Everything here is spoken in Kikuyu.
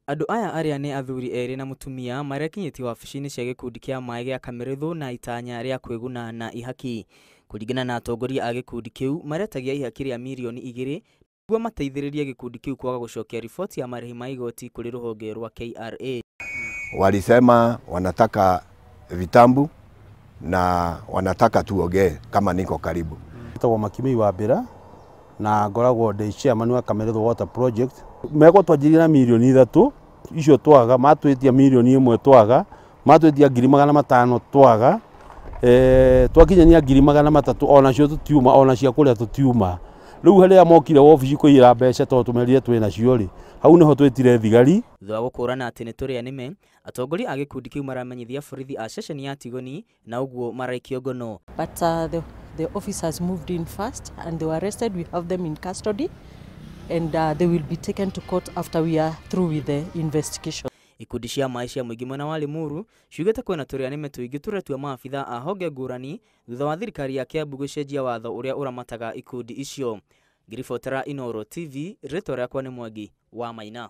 Andũ aya arĩa nĩ athuri erĩ na mũtumia marekinyĩtie wabici-inĩ cia gĩkundi kĩa maĩ gĩa Kamĩrĩthũ na itanya rĩa kwĩguna na ihaki. Kũringana na atongoria a gĩkundi kĩu, maretagia ihaki rĩa mirioni 2 nĩguo mateithĩrĩrie gĩkundi kĩu kwaga gũcokia riboti ya marĩhi ma igoti kũrĩ rũhonge rwa KRA. Walisema wanataka vitabu na wanataka tuongee kama niko karibu. Njĩtagwo Makimei Wambĩra na ngoragwo ndĩ chairman wa Kamĩrĩthũ Water Project. Megwo twanjirie na mirioni 3 icio twaga, matwĩtia mirioni 1 twaga, matwĩtia 500,000 twaga, twakinyania 300,000 onacio tũtiuma, ona cia kũrĩa tũtiuma. Rĩu harĩa mokire wobici kũiyĩra mbeca tondũ tũmerire twĩ nacio rĩ, hau nĩho twĩtire thigari. Thutha wa gũkũrana atĩ nĩ tũrĩa nĩme, atongoria a gĩkundi kĩu maramenyithia borithi a ceceni ya Tigoni na ũguo maraikio ngono. But the officers moved in fast and they were arrested. We have them in custody and they will be taken to court after we are through with the investigation. Ikundi cia maĩ cia mũingĩ mwena wa Limuru ciugĩte kwĩna tũrĩa nĩme tũingĩ tũretua maabitha a honge ngũrani thutha wa thirikari ya Kiambu gũcenjia watho ũrĩa ũramataga ikundi icio. Ngĩribotera Inooro TV, rĩtwa rĩakwa nĩ Mwangi wa Maina.